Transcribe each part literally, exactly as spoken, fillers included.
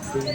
Kita,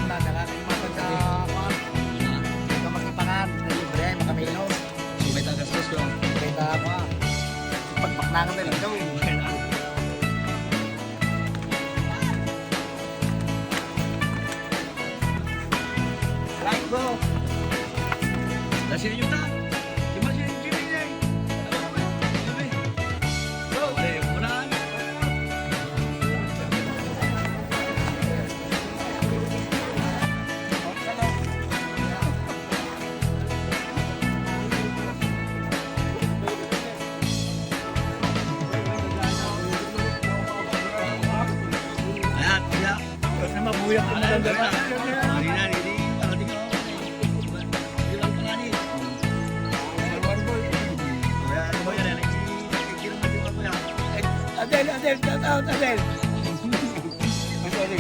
nakakaimasan sa, kuwan. Kita makipangan, libre, makaminos. Kita gastos ko. Kita, kuwan. Pagpaknangan na lang daw. Right, bro. Nasi yung ta. Di ba si Jimmy niya eh? Jimmy. Bro, eh, muna. Ayan, ayan. Kasi mabuyak ang maganda pa. Hindi na, hindi. Hindi lang pala ni. Ayan, ano ba yan? Ayan, nakikiram na yung ano yan. Adel, Adel, shout out, Adel. Ay, sorry.